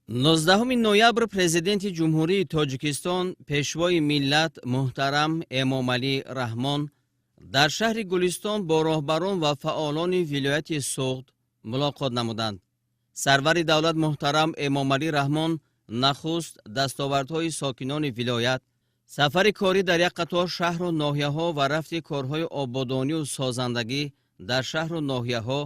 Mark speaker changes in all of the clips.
Speaker 1: 19 ноябр Президенти Ҷумҳурии Тоҷикистон, Пешвои миллат муҳтарам Эмомалӣ Раҳмон дар шаҳри Гулистон бо роҳбарон ва фаъолони вилояти Суғд мулоқот намуданд. Сарвари давлат муҳтарам Эмомалӣ Раҳмон нахуст дастовардҳои сокинони вилоят, сафари корӣ дар як қатор шаҳру ноҳияҳо ва рафти корҳои ободонию созандагӣ дар шаҳру ноҳияҳо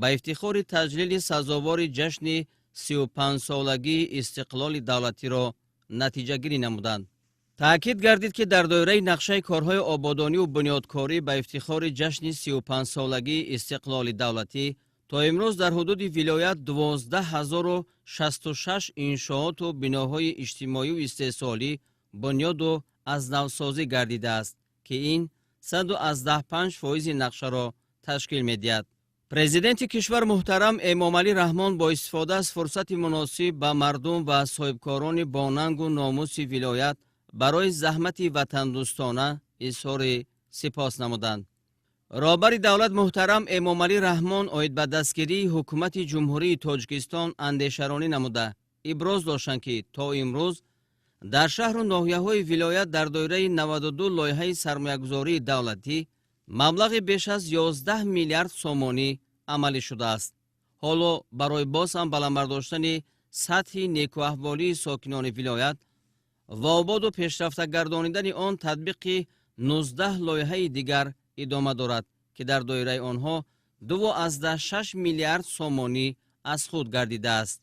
Speaker 1: ба ифтихори таҷлили сазовори ҷашни 35-солагии истиқлоли давлатиро натиҷагирӣ намуданд. Таъкид гардид, ки дар доираи нақшаи корҳои ободонию бунёдкорӣ ба ифтихори ҷашни 35-солагии истиқлоли давлатӣ то имрӯз дар ҳудуди вилоят 12 066 иншооту биноҳои иҷтимоию истеҳсолӣ бунёду аз навсозӣ гардидааст, ки ин 100,5% нақшаро ташкил медиҳад. Президенти кишвар муҳтарам Эмомалӣ Раҳмон бо истифода аз фурсати муносиб ба мардум ва соҳибкорони бонангу номуси вилоят барои заҳмати ватандӯстона изҳори сипос намуданд. Роҳбари давлат муҳтарам Эмомалӣ Раҳмон оид ба дастгирии Ҳукумати Ҷумҳурии Тоҷикистон андешаронӣ намуда, иброз доштанд, ки то имрӯз дар шаҳру ноҳияҳои вилоят дар доираи 92 лоиҳаи сармоягузории давлатӣ маблағи беш аз 11 миллиард сомонӣ амалӣ шудааст. Ҳоло барои боз ҳам баландбардоштани сатҳи некуаҳволии сокинони вилоят ва ободу пешрафта гардонидани он татбиқи 19 лоиҳаи дигар идома дорад, ки дар доираи онҳо 2,6 миллиард сомонӣ аз худ гардидааст.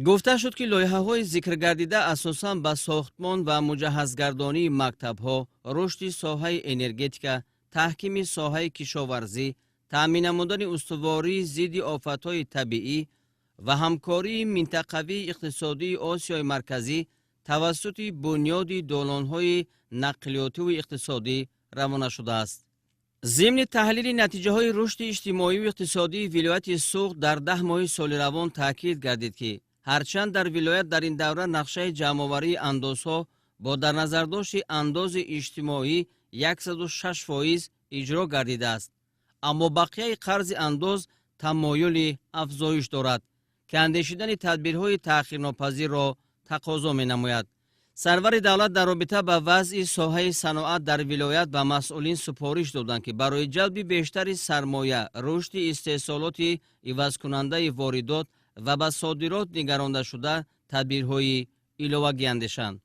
Speaker 1: Гуфта шуд, ки лоиҳаҳои зикргардида асосан ба сохтмон ва муҷаҳҳазгардонии мактабҳо, рушди соҳаи энергетика, таҳкими соҳаи кишоварзӣ, таъмин намудани устувории зидди офатҳои табиӣ ва ҳамкории минтақавии иқтисодии Осиёи Марказӣ тавассути бунёди долонҳои нақлиётиву иқтисодӣ равона шудааст. Зимни таҳлили натиҷаҳои рушди иҷтимоию иқтисодии вилояти Суғд дар 10 моҳи соли равон таъкид гардид, ки ҳарчанд дар вилоят дар ин давра нақшаи ҷамъоварии андозҳо бо дар назардошти андози иҷтимоӣ 106% иҷро гардидааст, аммо бақияи қарзи андоз тамоюли афзоиш дорад, ки андешидани тадбирҳои таъхирнопазирро тақозо менамояд. Сарвари давлат дар робита ба вазъи соҳаи саноат дар вилоят ба масъулин супориш доданд, ки барои ҷалби бештари сармоя, рушди истеҳсолоти ивазкунандаи воридот ва ба содирот нигарондашуда тадбирҳои иловагӣ андешанд.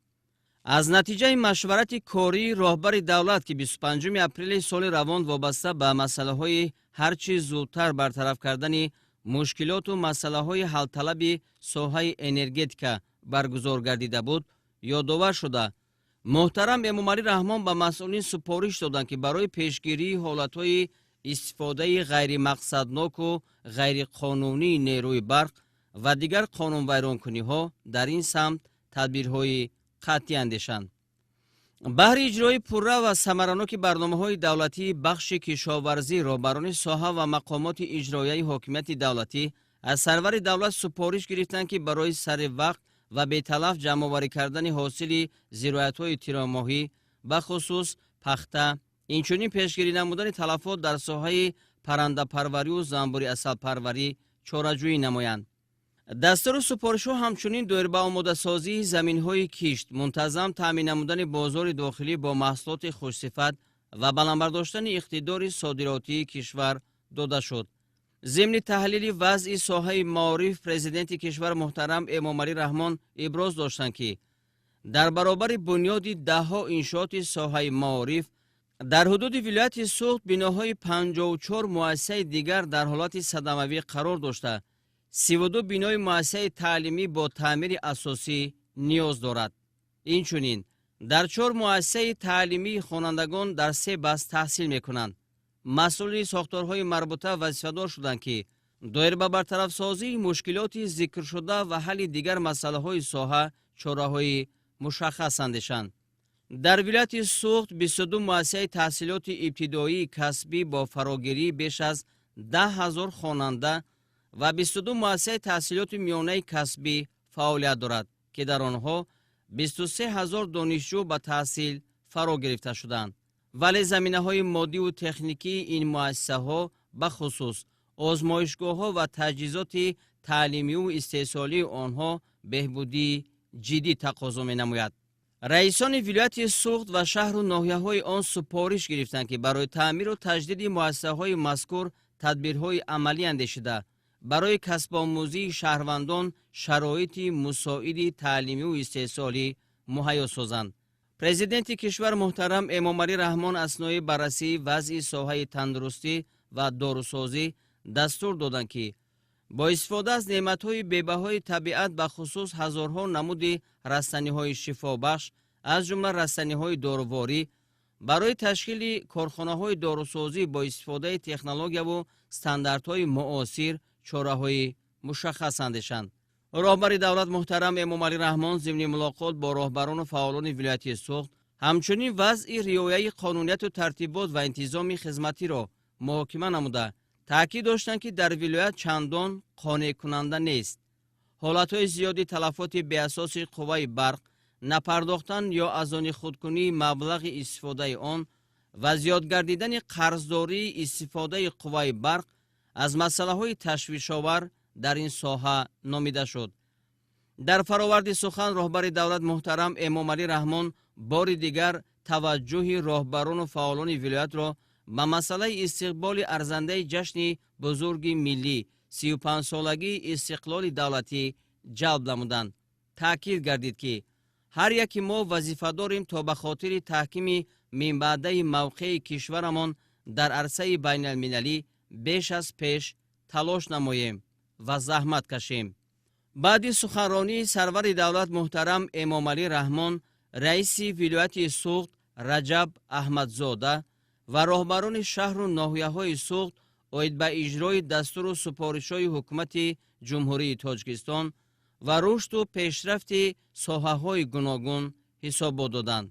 Speaker 1: Аз натиҷаи машварати кории роҳбари давлат, ки 25 апрели соли равон вобаста ба масъалаҳои ҳар чӣ зудтар бартараф кардани мушкилоту масъалаҳои ҳалталаби соҳаи энергетика баргузор гардида буд, ёдовар шуда, муҳтарам Эмомалӣ Раҳмон ба масъулин супориш доданд, ки барои пешгирии ҳолатҳои истифодаи ғайримақсадноку ғайриқонунии нерӯи барқ ва дигар қонунвайронкуниҳо дар ин самт тадбирҳои қатъӣ андешанд. Баҳри иҷрои пурра ва самараноки барномаҳои давлатии бахши кишоварзӣ роҳбарони соҳа ва мақомоти иҷроияи ҳокимияти давлатӣ аз сарвари давлат супориш гирифтанд, ки барои сари вақт ва беталаф ҷамъоварӣ кардани ҳосили зироатҳои тирамоҳӣ, бахусус пахта, инчунин пешгирӣ намудани талафот дар соҳаи паррандапарварию занбури асалпарварӣ чораҷӯӣ намоянд. Дастуру супоришҳо ҳамчунин доир ба омодасозии заминҳои кишт, мунтазам таъмин намудани бозори дохилӣ бо маҳсулоти хушсифат ва баландбардоштани иқтидори содиротии кишвар дода шуд. Зимни таҳлили вазъи соҳаи маориф Президенти кишвар муҳтарам Эмомалӣ Раҳмон иброз доштанд, ки дар баробари бунёди даҳҳо иншооти соҳаи маориф дар ҳудуди вилояти Суғд биноҳои 54 муассисаи дигар дар ҳолати садамавӣ қарор дошта, 32 бинои муассисаи таълимӣ бо таъмири асосӣ ниёз дорад. Инчунин дар чор муассисаи таълимии хонандагон дар се баст таҳсил мекунанд. Масъули сохторҳои марбута вазифадор шуданд, ки доир ба бартарафсозии мушкилоти зикршуда ва ҳалли дигар масъалаҳои соҳа чораҳои мушаххас андешанд. Дар вилояти Суғд 22 муассисаи таҳсилоти ибтидоии касбӣ бо фарогирии беш аз 10 000 хонанда ва 22 муассисаи таҳсилоти миёнаи касбӣ фаъолият дорад, ки дар онҳо 23 000 донишҷӯ ба таҳсил фаро гирифта шуданд, вале заминаҳои моддиву техникии ин муассисаҳо, бахусус озмоишгоҳҳо ва таҷҳизоти Таълимиву истеҳсолии онҳо беҳбудии ҷиддӣ тақозо менамояд. Раисони вилояти Суғд ва шаҳру ноҳияҳои он супориш гирифтанд, ки барои таъмиру таҷдиди муассисаҳои мазкур тадбирҳои амалӣ андешида, барои касбомӯзии шаҳрвандон шароити мусоиди таълимиву истеҳсолӣ муҳайё созанд. Президенти кишвар муҳтарам Эмомалӣ Раҳмон аснои баррасии вазъи соҳаи тандурустӣ ва дорусозӣ дастур доданд, ки бо истифода аз неъматҳои бебаҳои табиат, бахусус ҳазорҳо намуди растаниҳои шифобахш, аз ҷумла растаниҳои доруворӣ, барои ташкили корхонаҳои дорусозӣ бо истифодаи технологияву стандартҳои муосир чораҳои мушаххас андешанд. Роҳбари давлат муҳтарам Эмомалӣ Раҳмон зимни мулоқот бо роҳбарону фаъолони вилояти Суғд ҳамчунин вазъи риояи қонунияту тартибот ва интизоми хизматиро муҳокима намуда, таъкид доштанд, ки дар вилоят чандон қонеъкунанда нест. Ҳолатҳои зиёди талафоти беасоси қувваи барқ, напардохтан ё аз они худкунии маблағи истифодаи он ва зиёд гардидани қарздории истифодаи қувваи барқ аз масъалаҳои ташвишовар дар ин соҳа номида шуд. Дар фароварди сухан роҳбари давлат муҳтарам Эмомалӣ Раҳмон бори дигар таваҷҷӯҳи роҳбарону фаъолони вилоятро ба масъалаи истиқболи арзандаи ҷашни бузурги миллӣ, 35-солагии истиқлоли давлатӣ ҷалб намуданд. Таъкид гардид, ки ҳар яки мо вазифа дорем, то ба хотири таҳкими минбаъдаи мавқеи кишварамон дар арсаи байналмилалӣ беш аз пеш талош намоем ва заҳмат кашем. Баъди суханронии сарвари давлат муҳтарам Эмомалӣ Раҳмон, раиси вилояти Суғд Раҷаб Аҳмадзода ва роҳбарони шаҳру ноҳияҳои Суғд оид ба иҷрои дастуру супоришҳои Ҳукумати Ҷумҳурии Тоҷикистон ва рушду пешрафти соҳаҳои гуногун ҳисобот доданд.